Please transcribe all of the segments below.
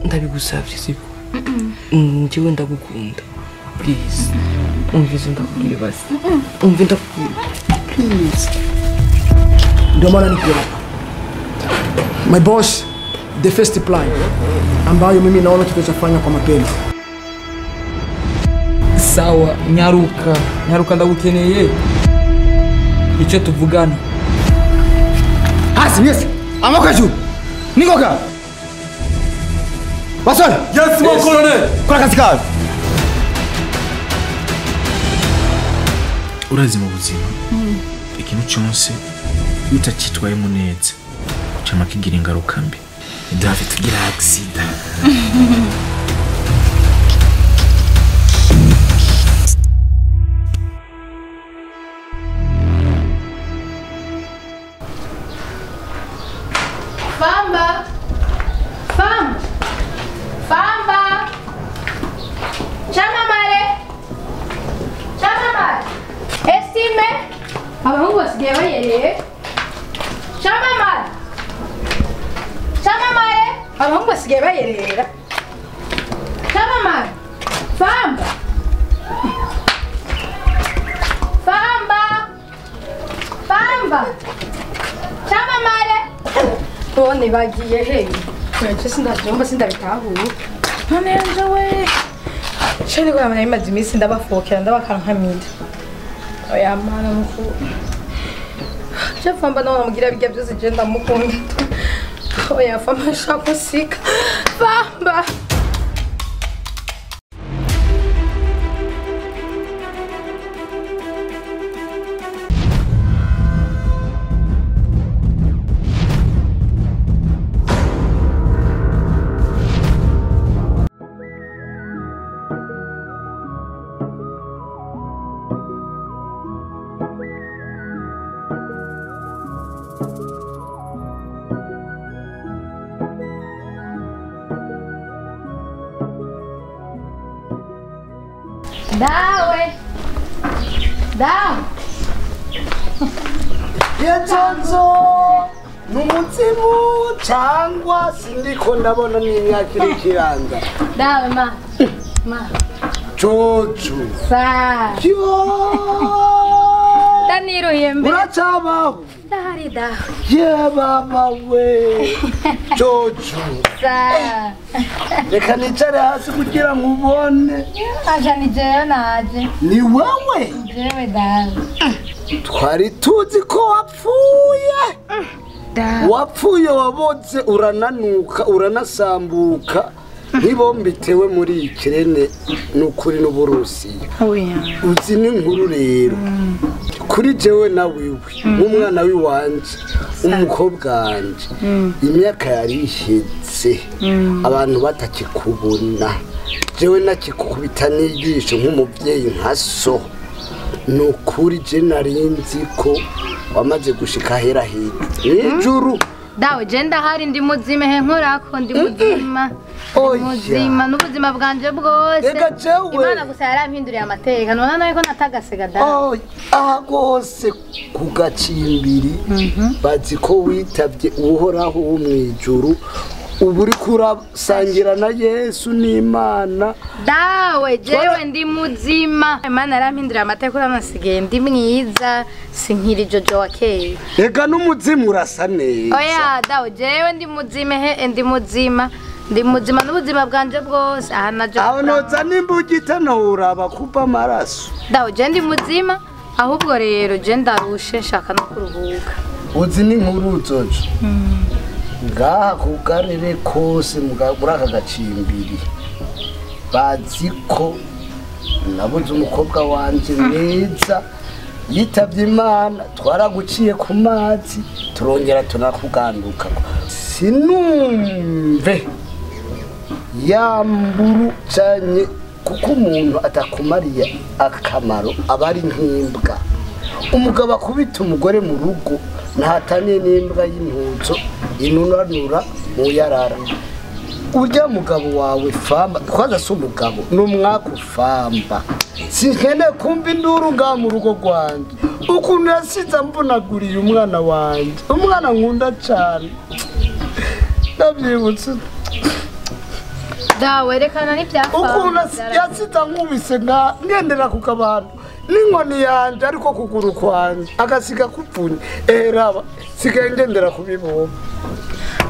Ndabigusavye siko. Njyewe ndagukunda. Please. Umvize ndakubwira basi. Umve ndakubwira. Please. Ndio maana niko hapa. My boss, the first plan ambayo mimi naona tutafanya kwa mapema. Sawa, nyaruka. Nyaruka ndagukeneye. Icyo tuvugana. Hasi, yes. Amoka juu. Nikoka. Basol. Yes, mon colonel. Kora kazi kawe. Urazi mu buzima. Ikintu cyose utacitwayemo neza cyama kigira ingaruka mbi. David tugira accident. Famba! Famba! Famba! Chamamare! Chamamare! Estime! Abahungu basigaye bayereye. Chamamare! Chamamare! Abahungu basigaye bayerera. Chamamare! Famba! Famba! Famba! Chamamare! Bone bagiye he? Oya sindabyumva sindabitahuye. None yanje we. Shari ko yamana imaze iminsi ndabafokera ndabakankamira. Oya mana mukuru. Je famba nawe namugira bijya byose je ndamukunda. Oya famba shaka sika. Famba. Dawe. Dawe. Yetonzo numutsimu cyangwa sindiko ndabona n'imyaka iri kiranda. Dawe ma. Ma. Jojo. Sa. Yo. Daniruye mbe. Uracabaho. Ndahari dawe. Ye baba we. Jojo. Sa. Reka nicare hasi kugira ngo ubone. Aja ni jewe naje. Ni wewe? Jewe dawe. Twari tuzi ko wapfuye. Wapfuye wabotse urananuka uranasambuka ntibombitewe muri ikirene n'ukuri n'uburusiya. Uzi n'inkuru rero. Kuri jewe na wiwe nk'umwana w'iwanje umukobwa wanje imyaka yari iheze abantu batakikubona jewe nakikukubita n'igisho nk'umubyeyi nka so. Nukuri je narinzi ko wamaze gushika hera hejuru ijuru. Dawe je ndahari ndi muzima he nkorako ndi muzima. Muzima n'ubuzima bwanje bwose. Imana gusa yarampinduriye amateka none nawe ko natagasega dawe. Aha gose kugacimbiri bazi ko witavye uhoraho wo mwijuru ubu uri kurasangira na Yesu n'Imana. Dawe jewe ndi muzima. Imana yarampinduriye amateka uranasigaye ndi mwiza sinkiri Jojo wa kera. Ega n'umuzimu urasa neza. Oya dawe jewe ndi muzima he ndi muzima. Ndi muzima n'ubuzima bwanje bwose aha naje. Aho noza nimbugita no uraba kupa amaraso. Dawe je ndi muzima ahubwo rero je ndarushe nshaka no kuruhuka. Uzi n'inkuru Jojo. Ngaha kugarere kose muri aka gacimbiri bazi ko nabuze umukobwa wanje mwiza yitavye Imana twaraguciye ku mazi turongera tunakuganduka. Sinumve yamburu cyane kuko umuntu atakumariye akamaro aba ari nk'imbwa. Umugabo akubita umugore mu rugo ntatanye n'imbwa y'intuzo inunanura mu yarara. Urya mugabo wawe famba kwaza si umugabo n'umwaku famba. Sinkene kumva induru ngaha mu rugo rwanjye ukuntu yasize ambunaguriye umwana wanjye umwana nkunda cyane ndabyibutse. Dawe rekana n'ibyafa. Ukuntu yasita nkubise nga ngendera ku kabando n'inkoni yanje ariko kuguru kwanje agasiga kupfunye raba sigaye ngendera ku bibomba.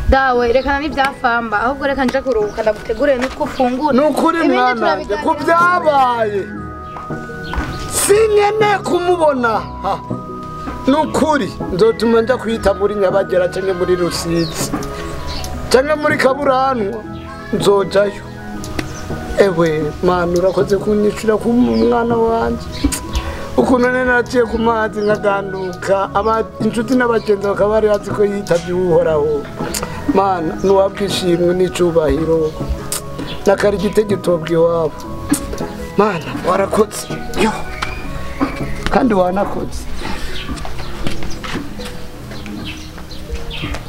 Dawe rekana n'ibyafamba ahubwo reka nje kuruhuka ndagutegure nutwo ufungura. Nukuri mwana ku byabaye sinyene kumubona. Nukuri nzotuma nja kwita muri Nyabagera canke muri Rusizi canke muri Kaburanwa nzojayo. Ewe mana urakoze kunyishura ku mwana wanje. Ukuntu nene naciye ku mazi nkaganduka inshuti n'abagenzi bakaba bari bazi ko yitavye Uhoraho. Mana nuwabwishimwe n'icubahiro nakari igitego tobwe iwabo. Mana warakoze yo kandi wanakoze.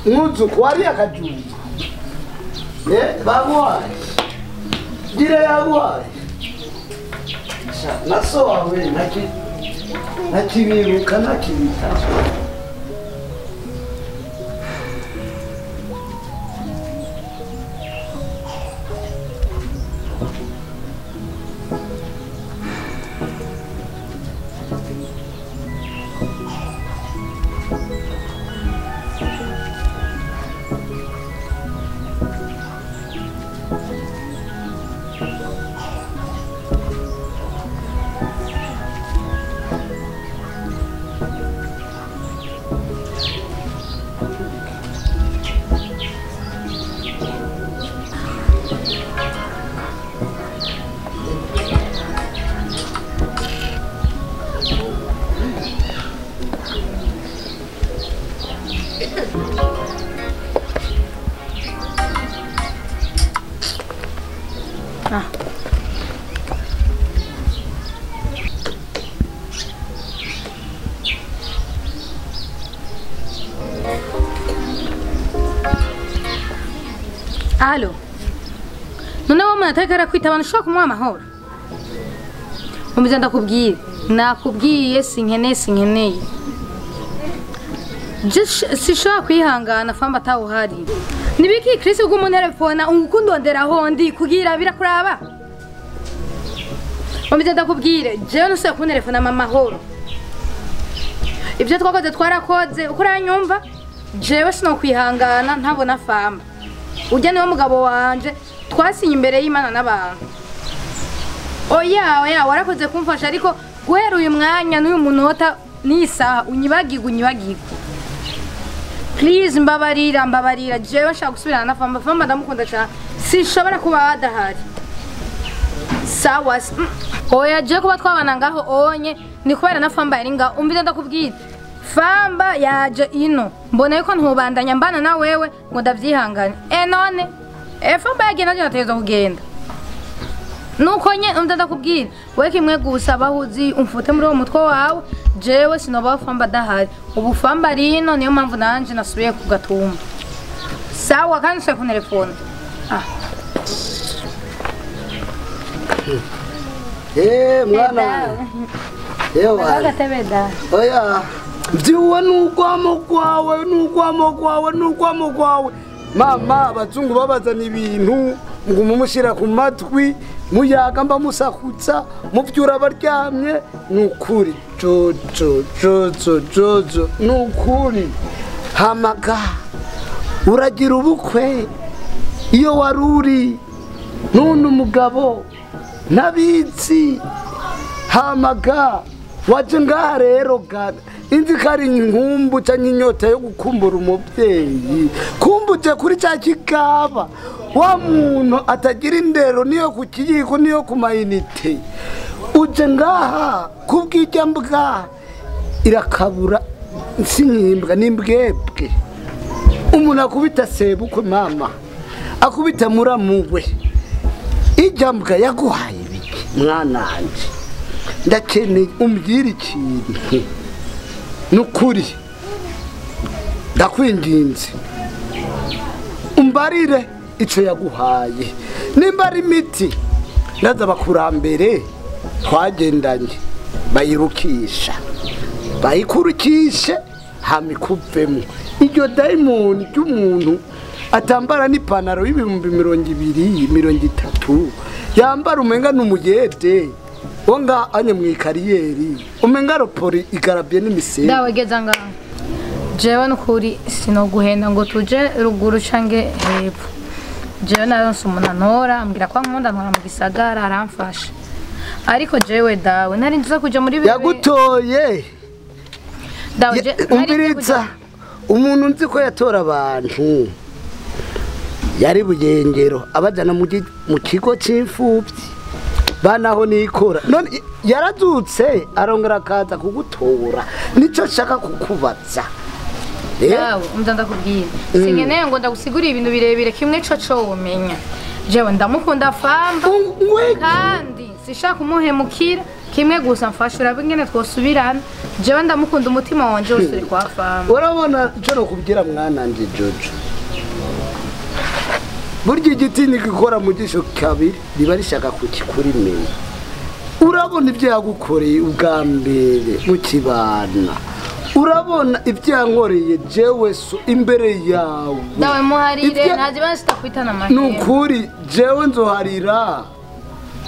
Mwuzuku wari akajumba baguhaye gira yaguhaye naso wawe ntakibiruka ntakibita. Alo. None wowe umuntu kwita abantu ushobora kumuha amahoro. Umbiza ndakubwiye. Nakubwiye sinkeneye sinkeneye. Sishobora kwihangana famba atawuhari. Nibiki Chris ubwo umuntu telefona ungukundondera hondi kugira birakuraba. Umbiza ndakubwire jewe nusubira kuntelefona mama mahoro. Ibyo twakoze twarakoze uko uranyumva jewe sinokwihangana ntabona famba. Ujya niwo mugabo wanje twasinye imbere y'Imana n'abantu. Oya oya warakoze kumfasha ariko guhera uyu mwanya n'uyu munota n'isaha unyibagirwa unyibagirwa. Please mbabarira mbabarira jewe nshaka gusubirana na famba famba ndamukunda cyane sinshobora kuba badahari. Sawa oya je kuba twabana ngaho onye ni kubera na famba yari ngaho umvira ndakubwira. Famba yaje ino mbona yuko ntubandanya mbana na wewe ngo ndavyihangane. None famba yagiye naje nategerezwa kugenda. Nuko nye umva ndakubwira we kimwe gusa bahuzi umfute muri uwo mutwe wawe jewe sinoba famba dahari. Ubu famba ari ino niyo mpamvu nanje nasubiye ku gatumba. Sawa kandi nsubiye ku telefone. Mwana. Oya. Mvyuwe n'ugwamo gwawe n'ugwamo gwawe n'ugwamo gwawe. Mama abazungu babazana ibintu ngo mumushira ku matwi muyaga mba musakutsa muvyura baryamye nukuri jojo jojo jojo nukuri hamaga uragira ubukwe iyo waruri none umugabo nabitsi hamaga waje ngaha rero gana inzi kari inkumbu canke inyota yo gukumbura umuvyeyi kumbuje kuri ca kigaba wa muntu atagira indero niyo ku kiyiko niyo ku mayinite uje ngaha kubw'irya mbwa irakabura sinkimbwa n'imbwebwe umuntu akubita sebukwe mama akubita muramuwe irya mbwa yaguhaye ibiki mwananje ndakeneye umbwire ikintu nukuri ndakwinginze umbarire ico yaguhaye nimba ari imiti ndaza bakurambere twagendanye bayirukisha bayikurukishe hama ikuvemo iryo dayimoni ry'umuntu Atambara n'ipantaro y'ibihumbi 20 30 yambara umenga n'umuyede wonga anye mu ikariyeri umenga ropori igarabye n'imiseri. Dawe geza ngaho. Jewe nukuri sinoguhenda ngo tuje ruguru cange hepfo. Jewe naronse umuntu antora ambwira ko ankunda ntora mu gisagara aramfasha. Ariko jewe dawe nari nziza kuja muri yagutoye. Dawe je umbiritsa umuntu nzi ko yatora abantu yari bugengero abajana mu kigo c'imfuvyi banaho nikora none yarazutse arongera akaza kugutora nico shaka kukubaza. Dawe umva ndakubwira sinkeneye ngo ndagusigurire ibintu birebire kimwe co womenya. Jewe ndamukunda Famba kandi sishaka kumuhemukira kimwe gusa mfasha urabe ingene twosubirana. Jewe ndamukunda umutima wanje wose uri kwa Famba. Urabona ico nokubwira mwana nje Jojo, burya igiti nigikora mu jisho kabiri riba rishaka kukikurimenya. Urabona ibyo yagukoreye ubwa mbere mukibana, urabona ibyo yankoreye jewe so imbere yawe. Dawe muharire ntaziba zitakwitana amahera. Nukuri jewe nzoharira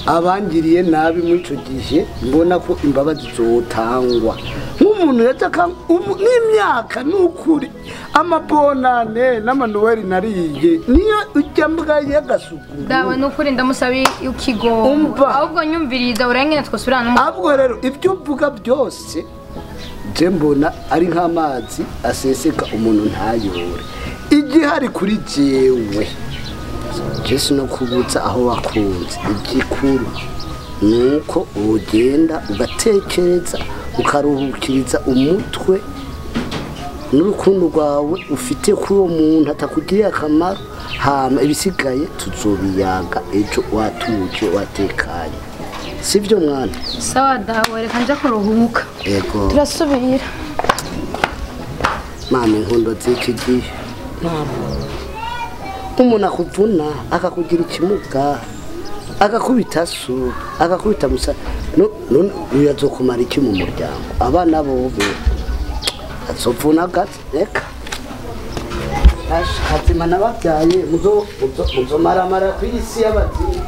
abangiriye nabi muri ico gihe mbona ko imbabazi zotangwa nk'umuntu yataka n'imyaka. Nukuri amabonane n'amanuweli nariye niyo ujya mbwa y'agasuguru. Dawe nukuri ndamusabi ikigo ahubwo nyumviriza urengene twosubirana. Ahubwo rero ibyo uvuga byose je mbona ari nk'amazi aseseka umuntu ntayore. Igihari kuri jewe Jesu no kubutsa aho wakunze igikuru nuko ugenda ugatekereza ukaruhukiriza umutwe n'urukundo rwawe ufite kuri uwo muntu atakugiriye akamaro. Hama ibisigaye tuzobiyaga ejo watuje watekanye, sivyo mwana? Sawa dawe reka nje kuruhuka. Yego turasubira. Mama inkundo z'iki gihe umuntu akuvuna akakugira ikimuga akakubita su akakubita musa none uyazokumara iki mu muryango? Abana bobo azovuna gati reka kazima nababyaye muzomaramara ku isi y'abazimu.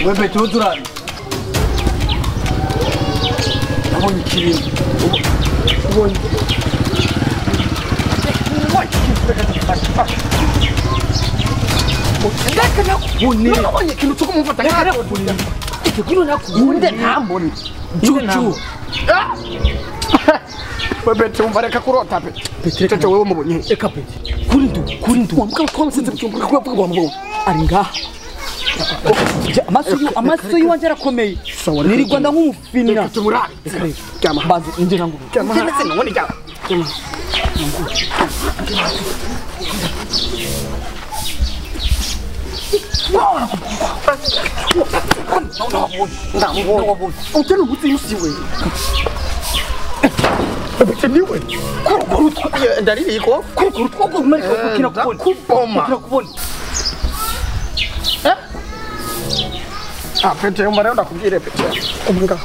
Wewe tuzurani nabonye ikintu ubonye nabonye ikintu cyo kumufata ikintu nakunde ntambone juju. Wewe tumva reka kurota pe cece wewe mubonye eka pe kuri ndu wambuka twamsinze byumva ko wamubonye ari ngaha. Amaso yiwanje arakomeye nirirwa ndank'umufina. Bazi injira ngo Ah, Pete, umara ndakubwire Pete. Umunga.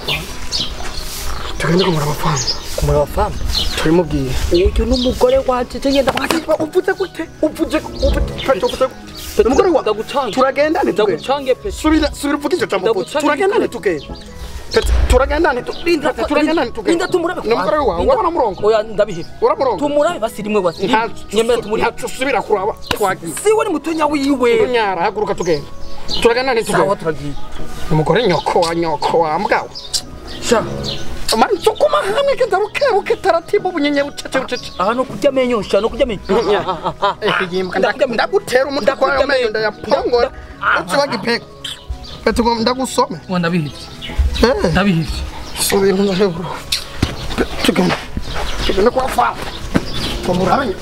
Tugende kumura abafana. Kumura abafana? Turimubwiye. Uyu n'umugore wanje tugenda uvuze gute? Uvuze Pete uvuze gute? Umugore wa ndagucange. Turagendane ndagucange Pete. Subira subira uvuge icyo jambo. Turagendane tugende. Pete turagendane Pete turagendane tugende. Linda tumurabe. N'umugore wawe wabona murongo. Oya ndabiheba. Uramurongo. Tumurabe basirimwe wasiri. Nyemera tumuri. Tusubira kuraba. Twagiye. Siwe ni mutonya wiwe. Nyara haguruka tugende. Turagendane tugende. Sawa turagiye. Umugore nyoko wa mbwawe. Sha. Mari tsukuma hamwe kenda rukeruke taratibu bunyenye bucece bucece. Aha no kurya menyo sha no kurya menyo. Ndagutera umutwe kwayo menyo ndayapongora. Utsiba gipeka. Pete ngo ndagusome. Wa ndabihivye. Ndabihivye. Subira ndahebura. Tugende. Tugende kwa fa. Komurabe.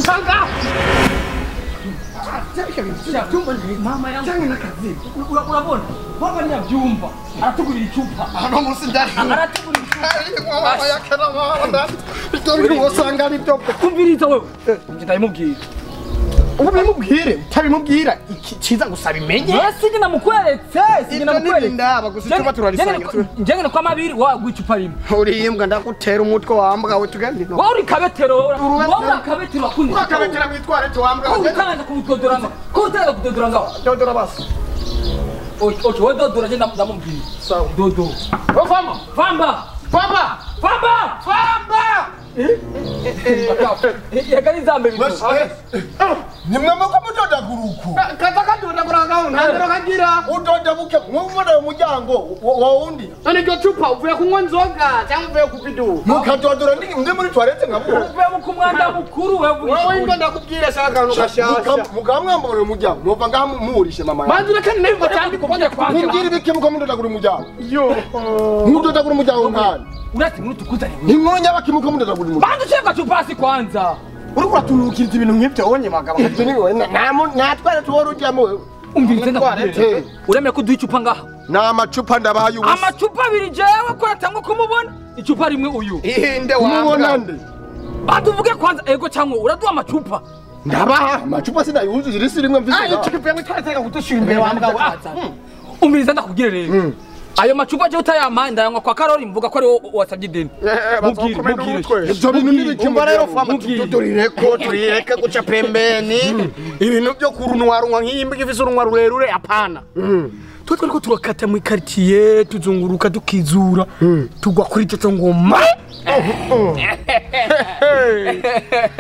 Sanga. Mama yangu urabona baba nyabyumva aratugurira icupa hano munsi ndari aratugurira icupa mama yakera mama ndari usanga ari byo kumviriza wewe nje ndabimubwira ubu bimubwire utabimubwira ikiza gusa bimenye si njye namukweretse si njye namukweretse ndaba gusa icupa turarisangira njye ngene kwa mabiri wa icupa rimwe uri imbwa ndagutera umutwe wambwa we tugende wowe uri kabetero wowe uri kabetero wakunze kabetero mwitware wambwa we utanza kumutodora ngo ko utanza kudodora ngo dodora basi okay wowe dodora njye ndamubwira sawa dodo famba famba famba famba famba yagari zambe bitu nimwe muko mudodaguruku kaza kadodagura ngaho ntandero kagira udoda buke mwumvana umuryango wa wundi none iryo cupa uvuye kunywa inzoga cyangwa uvuye kubidu mukadodora ndi muri toilette nkabuho uvuye mu kumwanda mukuru wewe wowe ngo ndakubwira shaka akantu gashasha mukamwambura umuryango muva ngaha muhurishe mama manzi ureke nibwo cyandi kubonye kwanjye mumbwira ibiki muko mudodagura umuryango yo mudodagura umuryango nkani urati muri tukuzanye inkuru nyabaki muko mudodagura umuryango bantu ushaka cupasi kwanza uriko uratunukiriza ibintu nk'ibyo wonye bagabo ibyo ni wowe natwara tuwari ujyamo wewe umvirize ndakubwira uremeye ko uduha icupa ngaha ni amacupa ndabahaye ubusa amacupa abiri jewe ko yatangwa kumubona icupa rimwe uyu ihinde wambwa nde batuvuge kwanza ego cyangwa uraduha amacupa ndabaha amacupa sinayuzuye irisi rimwe mvise ayo tukivuye ngo twaratega kudushira imbere wambwa umvirize ndakubwira rero ayo macupa je utayamaye ndayanywa kwa Karori mvuga ko ari wowe wasabye ideni mubwire ibyo bintu nibiki rero fama turireko turireke guca pembeni ibintu byo kurunwarunwa nk'iyi mbwa ifise urunwa rurerure apana twe twariko turakata mu quartier tuzunguruka tukizura tugwa kuri cyo ngoma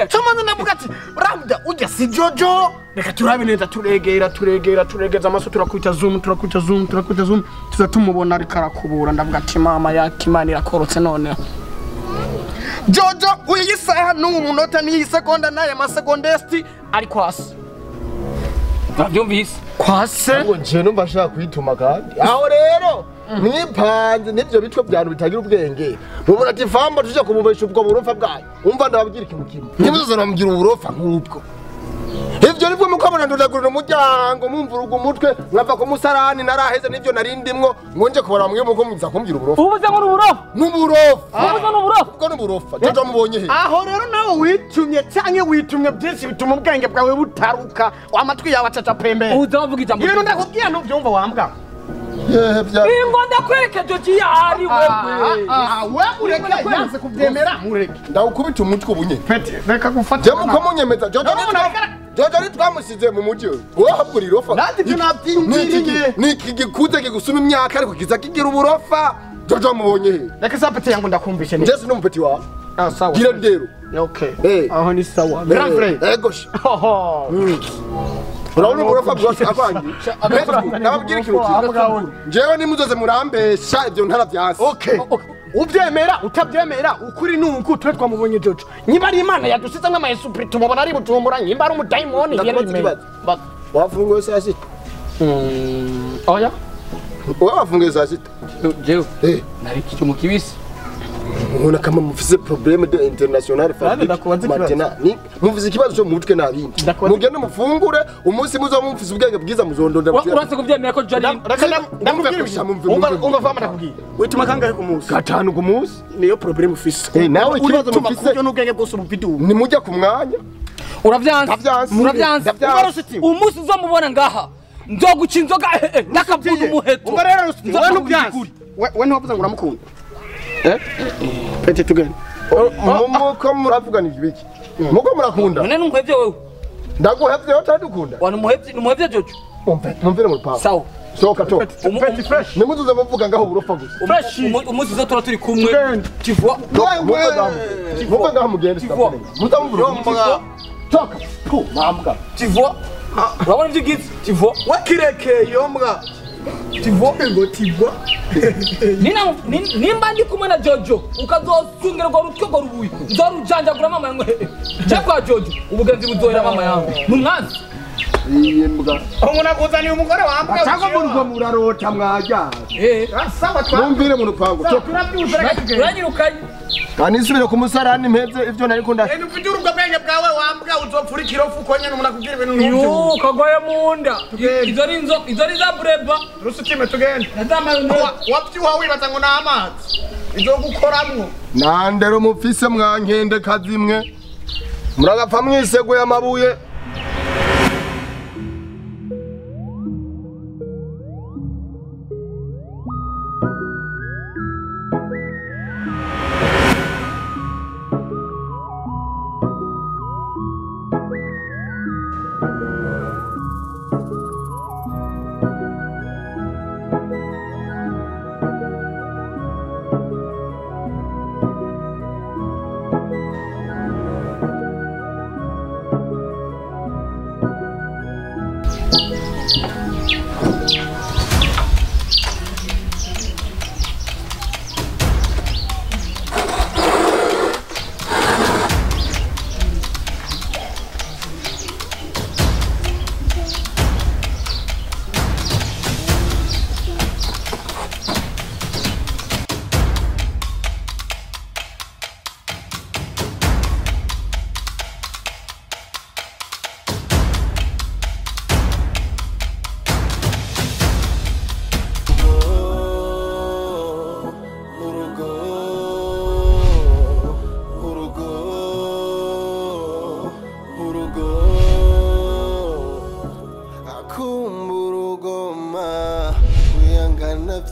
Chamaze navuga ati ramda ujya si Jojo reka turabe neza turegera turegera turegeza amaso turakwita zoom turakwita zoom turakwita zoom tuza tumubona ariko arakubura ndavuga ati mama yakimana irakorotse noneho Jojo uyu isaha n'uwo munota n'iyi sekonda n'aya masekondesti ari kwasi Navyumvise kwase ngo nje numva nshaka kuyituma kandi aho rero mwipanze n'ivyo bitwe byantu bitagira ubwenge mubona ati famba tuje kumubesha ubwo burofa bwayo umva ndababwira ikintu kimwe ntimuzoza namubwira uburofa nk'ubwo ivyo nibwo mukabona ndodagurira umuryango mumvuruga umutwe nkava ku musarani naraheze n'ivyo nari ndimwo ngo nje kubara mwe muko muza kumbwira uburofa ubuze ngo n'uburofa n'uburofa ubuze n'uburofa ubwo n'uburofa jojo mubonye he aho rero nawe witumye canke witumye byinshi bituma ubwenge bwawe butaruka amatwi yawe acaca pembeni ubuze bavuga ijambo ibintu ndakubwira ntubyumva wambwa ingo ndakwereke jojo iyo ari wewe we ureke yanze kubyemera mureke ndawukubita umutwe ubunye peti reka gufata je muko munyemeza jojo jojo ntitwamusize mu mujyi wowe habura irofa nanjye ibyo nabyiyumviriye ni iki gikuze kigusuma imyaka ariko kiza kigira uburofa jojo mubonye he reka sa peti yangu ndakumvishe nje sinumupeti wawe ah sawa gira ndero okay aho ni sawa grand frère ego urabona uburofa bwose avangiye nababwira ikintu kimwe njyewe nimuzoze murambesha ibyo ntaravyanse okay ubyemera utabyemera ukuri nuku twe twamubonye Jojo nyimba ari Imana yadusize nk'ama Yesu tumubona ari butumbura nyimba ari umudayimoni wafunguye saa sita oya wowe wafunguye saa sita jewe nari mu kibisi mubona kama mufise problème de international fabrique maintenant ni mufise ikibazo cyo mu mutwe nabindi mugende mufungure umunsi muzo mufise ubwenge bwiza muzondonda uranse kuvyemera ko Jojo ndamubwira umva vama ndakubwira wituma kangahe ku munsi gatanu ku munsi niyo problème ufise nawe ikibazo mufise kubyo n'ubwenge bwose ububidu ni mujya ku mwanya uravyanse uravyanse umunsi uzomubona ngaha nzoguca inzoga ndakavuna umuheto umva rero wewe ntubyanse wewe ntiwavuze ngo uramukunda Pete tugende. Muko muravugana ibiki? Muko murakunda? None numuhevye wewe. Ndaguhevye wowe utadukunda. Wa numuhevye numuhevye Jojo. Umve, mumvire mu rupangu. Sawa. Soka to. Pete fresh. Nimuzuze muvuga ngaho uburofa gusa. Fresh. Umuzi zo tura turi kumwe. Tu vois? Muko ngaho mugende. Muzamuvura. Toka. Pu, mambwa. Tu vois? Urabona ivyo ugize? Tu vois? Wakirekeye yo mbwa. Tu vois? Ngo tu vois? Nimba ndi kumwe na Jojo ukazosungira urwo rutwe urwo rubuye nzorujanjagura mama yangu je kwa Jojo ubugenzi buzohera mama yangu numwanzi Imbwa. Umuntu akuzaniye umugore wambwa. Cyangwa muri murarota mwajya. Sawa twa. Mumvire mu rupangu. Turabyuze reka tugende. Uranyirukanye. Kandi isubire ku musarani mpeze ivyo nariko nda. Ufite urubwo bwenge bwawe wambwa uzopfura ikirofu uko nyene umuntu akubwira ibintu nk'ivyo. Yo kagwaye munda. Izo ni inzo, izo ni za bureba. Rusutime tugende. Nazamaye Wavyuha wibaza ngo ni amazi. Izo gukoramwo. Nandero mufise mwankende kazimwe. Muragapfa mwiseguye amabuye.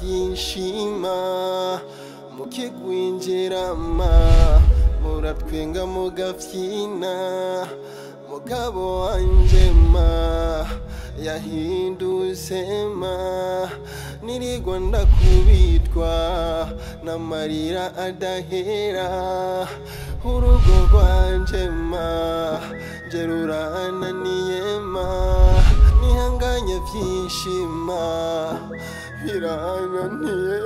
Byinshima mukigwinjirama muratwenga mugafyina mugabo wanje ma yahindusema nirigwa ndakubitwa n'amarira adahera urugo rwanje ma nje rurananiyema nihanganye byinshima birananiye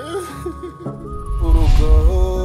urugo.